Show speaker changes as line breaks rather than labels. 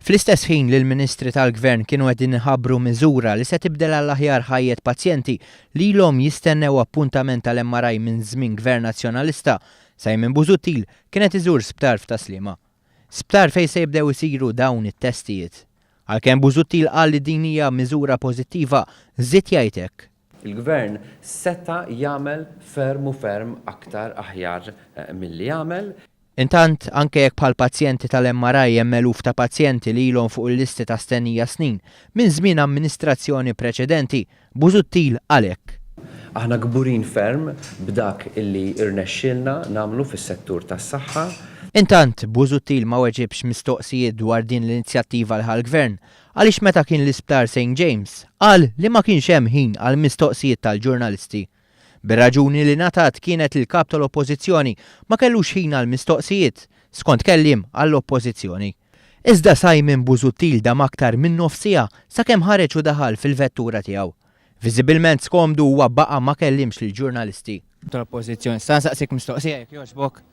Fl-istess ħin li l-Ministri tal-Gvern kienu qegħdin iħabbru miżura li se tibdel għall-aħjar ħajjet pazjenti li ilhom jistennew appuntament tal-MRI minn żmien Gvern Nazzjonalista, Simon Busuttil kien qed iżur sptar f'Tas-Sliema. Sptar fejn se jibdew isiru dawn it-testijiet. Għalkemm Busuttil qal li din hija miżura pożittiva, żied jgħid hekk.
Il-Gvern seta' jagħmel ferm u ferm aktar aħjar milli għamel.
Intant, anke jekk bħall-pazjenti tal-MRI hemm eluf ta' pazjenti li ilhom fuq il-listi ta' stennija snin, minn żmien amministrazzjoni preċedenti, Busuttil qal hekk.
Aħna kburin ferm b'dak illi rnexxielna nagħmlu fis-settur tas-saħħa.
Intant, Busuttil ma weġibx mistoqsijiet dwar din l-inizjattiva li ħa l-Gvern, għaliex meta kien l-Isptar Saint James, qal li ma kienx hemm ħin għall-mistoqsijiet tal-ġurnalisti. Bir-raġuni li ngħatat kienet li l-Kap tal-Oppożizzjoni ma kellux ħin għall-mistoqsijiet, skont kelliem għall-Oppożizzjoni. Iżda Simon Busuttil dam aktar minn nofs siegħa sakemm ħareġ u daħal fil-vettura tiegħu. Viżibilment skomdu huwa baqa' ma kellimx lill-ġurnalisti. Tal-Oppożizzjoni. Nista' nsaqsik mistoqsija jekk jogħġbok?